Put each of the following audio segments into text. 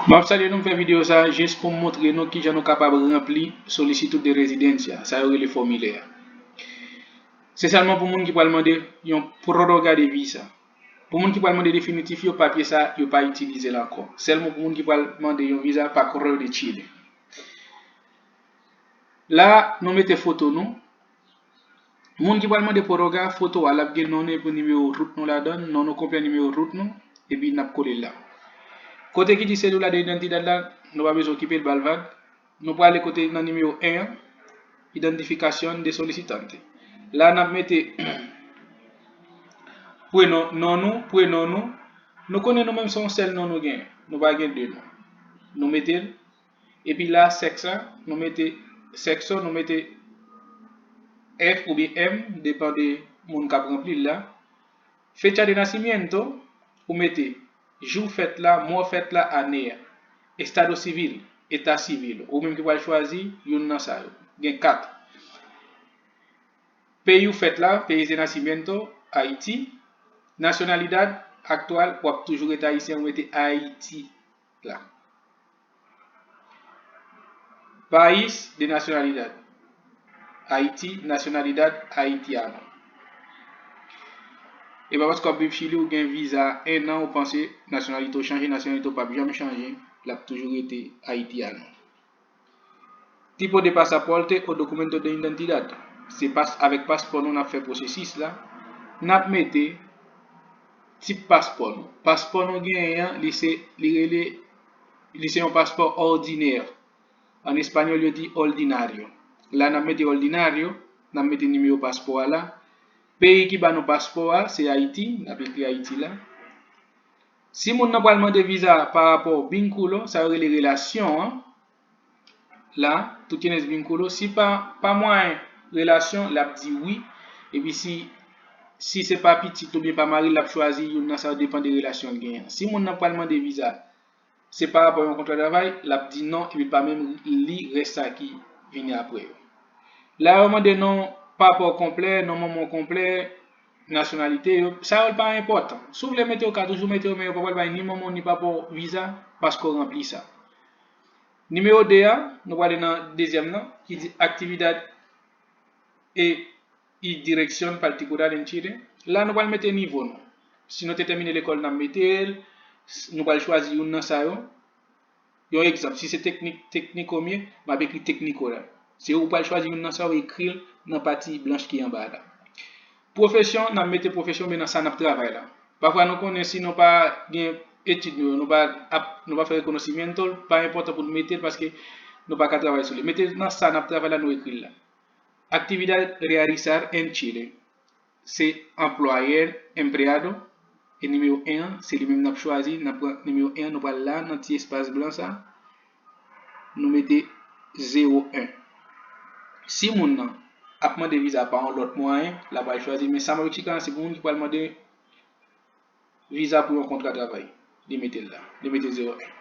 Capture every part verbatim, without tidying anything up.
M ap salye nou, m fè videyo sa a jis pou m montre nou kijan nou kapab ranpli solicitud de residencia, sa yo rele fòmilè a. Se sèlman pou moun ki pral mande yon pròga de visa. Pou moun ki pral mande definitif yo, papye sa a, yo pa itilize l ankò. Sèlman pou moun ki pral mande yon visa pa Correo de Chile. La, nou mete foto nou. Moun ki pral mande pròga, foto a, l ap gen non nou epi nimewo rout nou ladan l, non nou konplè, nimewo rout nou, epi n ap kole l la. Kote ki di cédula de identidad la, nou pa bezwen okipe l, ba l vag. Nou prale kote nan nimewo en an, identificación de solicitante. La, n ap mete prenon, non nou, prenon nou. Nou konnen nou menm se yon sèl non nou gen. Nou pa gen de non. Nou mete l. Epi la, sèks la, nou mete sèkso, nou mete F oubyen M, depan de moun k ap ranpli l la. Fecha de nacimiento, ou mete jou fèt la, mwa fèt la, ane a. Estado civil, eta sivil. Ou menm ki pral chwazi youn nan sa yo. Gen kat. Peyi w fèt la, país de nacimiento, Ayiti. Nacionalidad actual, w ap toujou ret ayisyen, ou mete Ayiti la. País de nacionalidad, Ayiti, nacionalidad haitiano. E pa paske w ap viv Chili, ou gen viza en an, ou panse nasyonalite w chanje, nasyonalite w p ap janm chanje, l ap toujou rete haitiano. Tipo de pasaporte o documento de identidad. Se pas, avèk paspò nou n ap fè pwosesis la. N ap mete tip paspò nou. Paspò nou genyen an, li se, li rele, li se yon paspò òdinè. An espanyòl, yo di ordinario. La, n ap mete ordinario, n ap mete nimewo paspò a la. Peyi ki ba nou paspò a, se Ayiti, n ap ekri Ayiti la. Si moun nan pral mande viza pa rapò vínculo, sa yo rele relasyon an, la, tú tienes vínculo, si pa, pa mwayen relasyon, l ap di wi. Epi si, si se pa pitit oubyen pa mari, l ap chwazi youn nan sa yo, depan de relasyon l genyen. Si moun nan pral mande viza, se pa rapò yon kontra travay, l ap di non, epi l pa menm li rès sa ki vini apre yo. La, yo mande non papa w konplè, non manman w konplè, nasyonalite yo. Sa yo pa enpòtan. Si w vle mete yo, ka toujou mete yo, men yo pa pral bay ni manman w ni papa w viza, paske w ranpli sa. Nimewo de a, nou prale nan dezyèm nan, ki di actividad e y dirección particular en Chile. La, nou pral mete nivo nou. Si nou te tèmine lekòl, n ap mete l. S-, nou pral chwazi youn nan sa yo. Yon egzanp, si se teknik, tekniko m ye, m ap ekri tekniko la. Se ou pral chwazi youn nan sa yo, ekri l nan pati blanch ki anba a la. Pwofesyon, n ap mete pwofesyon, men nan sa n ap travay la. Pafwa, nou konnen si nou pa gen etid nou yo, nou pa ap, nou pa fè reconocimiento, pa enpòtan pou nou mete l paske nou pa ka travay sou li. Mete nan sa n ap travay la, nou ekri l la. Actividad realizar en Chile. Se anplwayè, empleado, e nimewo en an, se li menm n ap chwazi, n ap pran nimewo en an, nou pral la, nan ti espas blan sa, nou mete zewo en. Si moun nan ap mande viza pa yon lòt mwayen, l ap al chwazi, men sa m ap eksplike la, se pou moun ki pral mande viza pou yon kontra travay. Li mete l la. Li mete zewo en.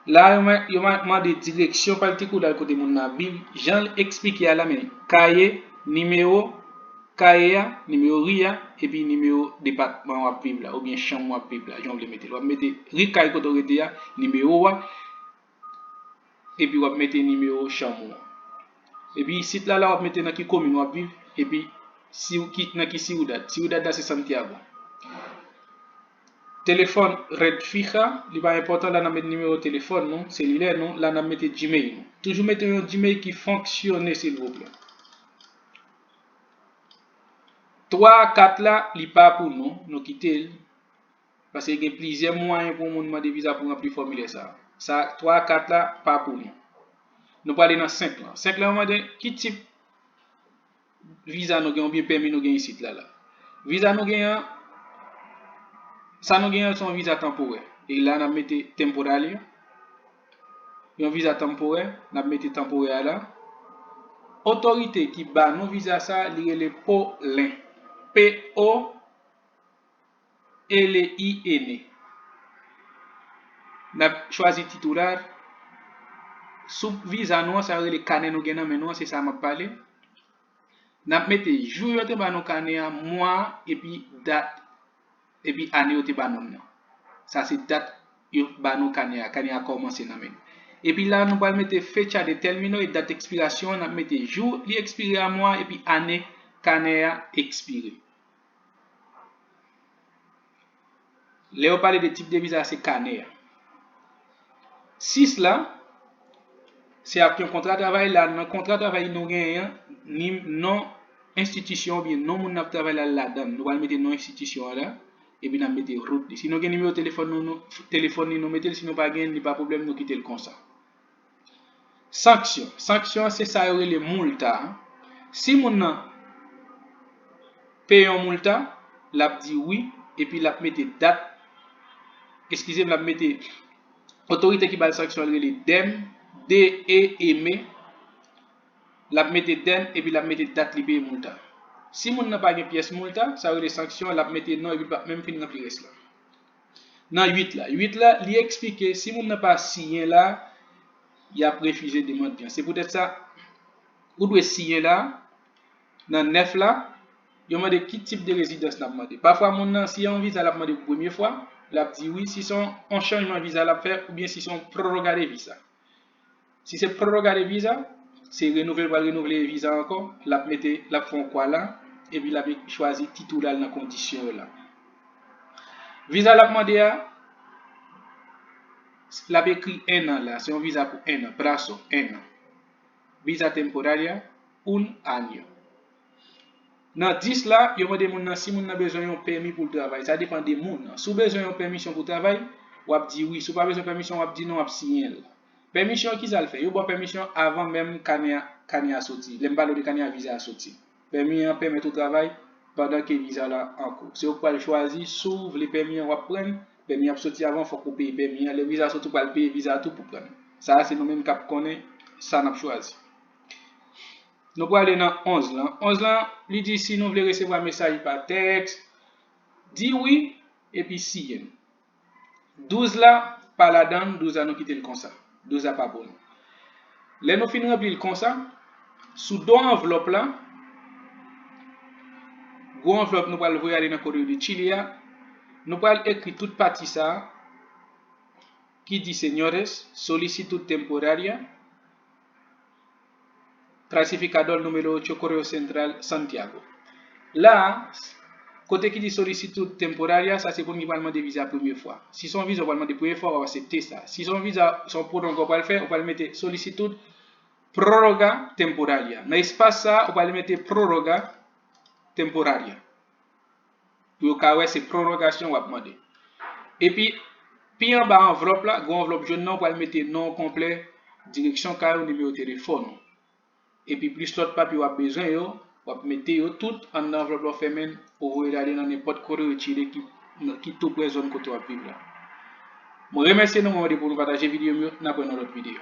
La, yo ma-, yo ma-, mande direksyon partikilyè kote moun nan ap viv. Jan l eksplike a la, men kaye, nimewo kaye a, nimewo ri a, epi nimewo depatman w ap viv la, oubyen chanm w ap viv la, jan w vle mete l. W ap mete ri kay kote w rete a, nimewo a, epi w ap mete nimewo chanm ou an. Epi isit la, la w ap mete nan ki komin w ap viv, epi si w ki, nan ki ciudad. Ciudad la se Santiago. Telefòn red fija, li pa enpòtan, la n ap met nimewo telefòn nou, selilè nou, la n ap mete Gmail nou. Toujou mete yon Gmail ki fonksyone, silvouplè. Twa a kat la, li pa pou nou, nou kite l. Paske gen plizyè mwayen pou yon moun mande viza pou ranpli fòmilè sa a. Sa, twa a kat la, pa pou nou. Nou prale nan senk lan. Senk lan, yo mande ki tip viza nou gen oubyen pèmi nou gen isit la, la. Viza nou gen an, sa nou gen an, se yon viza tanporè. E la, n ap mete temporario. Yon viza tanporè, n ap mete tanporè a la. Otorite ki ba nou viza sa, li rele POLEN. P O L E I N. N ap chwazi titular. Sou viza nou an, sa yo rele kanè nou gen nan men nou an, se sa m ap pale. N ap mete jou yo te ba nou kanè a, mwa, epi dat, epi ane yo te ba nou nan. Sa se dat yo ba nou kanè a. Kanè a kòmanse nan men nou. Epi la, nou pral mete fecha de término e dat ekspirasyon an, n ap mete jou li ekspire a mwa epi ane kanè a ekspire. Lè yo pale de tip de viza, se kanè a. Sis la, se ak yon kontra travay la, nan kontra travay nou genyen an, ni non enstitisyon oubyen non moun n ap travay la ladan l. Nou pral mete non enstitisyon an la, epi n ap mete rout li. Si nou gen nimewo telefòn nou, nou, telefòn li, nou mete l. Si nou pa gen, li pa pwoblèm, nou kite l konsa. Sanksyon. Sanksyon an se sa yo rele multa a. Si moun nan peye yon multa, l ap di wi, epi l ap mete dat, eskize m, l ap mete, otorite ki ba l sanksyon an rele dem, D E M E, l ap mete dem, epi l ap mete dat li peye multa. Si moun nan pa gen pyès multa, sa yo rele sanksyon, l ap mete non, epi l p ap menm fin ranpli rès la. Nan uit la. Uit la, li eksplike, si moun nan pa siyen la, y ap refize demann li an. Se poutèt sa, ou dwe siyen la. Nan nèf la, yo mande ki tip de rezidans n ap mande. Pafwa, moun nan, si se yon viza l ap mande pou premye fwa, l ap di wi. Si se yon, yon chanjman viza l ap fè, oubyen si se yon proroga de viza. Si se proroga de viza, se renouvle, l pral renouvle viza ankò, l ap mete, l ap fè yon kwa la, epi l ap chwazi tit ou la nan kondisyon yo la. Viza l ap mande a, l ap ekri un an la, se yon viza pou un an, prazo, un an. Viza temporaria, un año. Nan dis la, yo mande moun nan si moun nan bezwen yon pèmi pou l travay. Sa depann de moun nan. Si w bezwen yon pèmisyon pou travay, w ap di wi. Si w pa bezwen pèmisyon, w ap di non, w ap siyen l. Pèmisyon, kisa l fè? Yo ba w pèmisyon avan menm kanè a, kanè a soti. Lè m pale w de kanè a, viza a soti. Pèmi an pèmèt ou travay pandan ke viza w la an kou. Se ou k pral chwazi si w vle pèmi an w ap pran l. Pèmi an ap soti avan, fòk ou peye pèmi an. Lè viza a soti, ou pral peye viza a tou pou pran l. Sa a se nou menm k ap konnen sa n ap chwazi. Nou prale nan onz lan. Onz lan, li di si nou vle resevwa mesaj pa tèks, di wi, epi siyen l. Douz la, pa ladan l, douz la nou kite l konsa. Douz la pa pou nou. Lè nou fin ranpli l konsa, sou do anvlòp la, gwo anvlòp nou pral voye ale nan Correo de Chile a, nou pral ekri tout pati sa a ki di señores, solicitud temporaria, Clasificador número ocho, Correo Central, Santiago. La a, kote ki di solicitud temporaria, sa se pou moun ki pral mande viza premye fwa. Si se yon viza w pral mande premye fwa, w ap aksepte sa. Si se yon viza, se yon pwolonga w pral fè, ou pral mete solicitud proroga temporaria. Nan espas sa a, ou pral mete proroga temporaria. Pou yo ka wè se prorogasyon w ap mande. Epi, pi anba anvlòp la, gwo anvlòp jòn nan, ou pral mete non w konplè, direksyon kay ou, nimewo telefòn ou. Epi plis lòt papye w ap bezwen yo, w ap mete yo tout anndan anvlòp la, w fèmen l, ou voye l ale nan nenpòt kote ou retire ki, ki tou prè zòn kote w ap viv la. Mwen remèsye nou, mwen mande pou nou pataje videyo m yo, n ap wè nan lòt videyo.